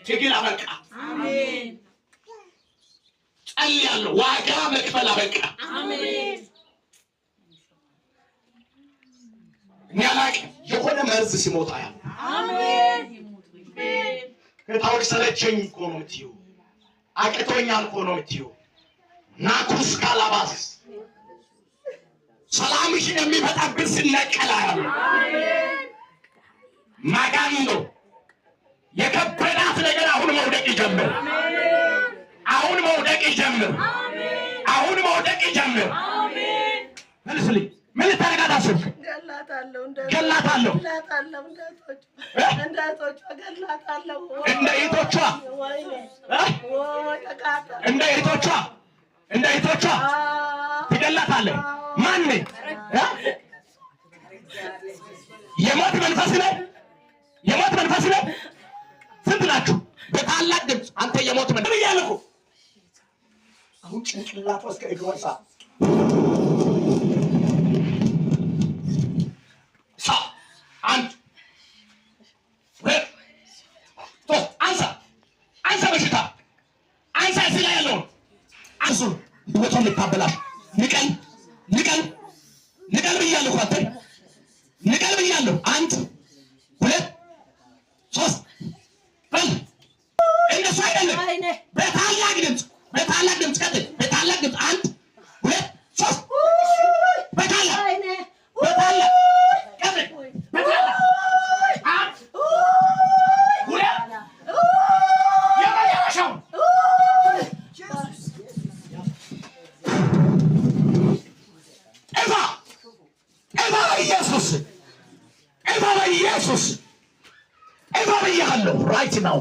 ትግል አበቃ። ጸልያለሁ። ዋጋ መክፈል አበቃ። እኔ አላቅም። የሆነ መርዝ ሲሞታ ያለ ጌታዎች ሰለቸኝ እኮ ነው የምትይው፣ አቅቶኛል እኮ ነው የምትይው። ናኩስ ካላባስ ሰላምሽን የሚበጠብጥ ሲነቀል አያለሁ። ማጋንዶ የከበዳት ነገር አሁን መውደቅ ይጀምር። አሁን መውደቅ ይጀምር። አሁን መውደቅ ይጀምር። መልስልኝ። ምን ልታደርጋት አሰብክ? ገላታለሁ። ገላታለሁ። ገላታለሁ። እንደ እህቶቿ ገላታለሁ። እንደ እህቶቿ? ወይኔ እ? ወይ ተቃጠለ። እንደ እህቶቿ፣ እንደ እህቶቿ ትገላታለህ። ማን እ? የሞት መንፈስ ነው። የሞት መንፈስ ነው። ስንት ናችሁ? በታላቅ ድምፅ አንተ የሞት መንፈስ ብያለሁ እኮ። አሁን ጭንቅላቷ እስከ እግሯ ሳ አንድ፣ ሁለት፣ ሶስት። አንሳ፣ አንሳ፣ በሽታ አንሳ። እዚህ ላይ ያለውን አንሱ። ህይወቷን ልታበላሽ ንቀል፣ ንቀል፣ ንቀል ብያለሁ እኮ። አንተ ንቀል ብያለሁ። አንድ፣ ሁለት፣ ሶስት፣ በል። እንደሱ አይደለም። ወይኔ በታላቅ ድምፅ፣ በታላቅ ድምፅ ቀጥል። በታላቅ ድምፅ አንድ፣ ሁለት፣ ሶስት፣ በታላቅ ወይኔ በታላቅ ቀጥል። በታላቅ አንድ፣ ሁለት፣ የመጨረሻው። ጥፋ፣ ጥፋ፣ በኢየሱስ ጥፋ፣ በኢየሱስ ጥፋ ብያለሁ። Right now.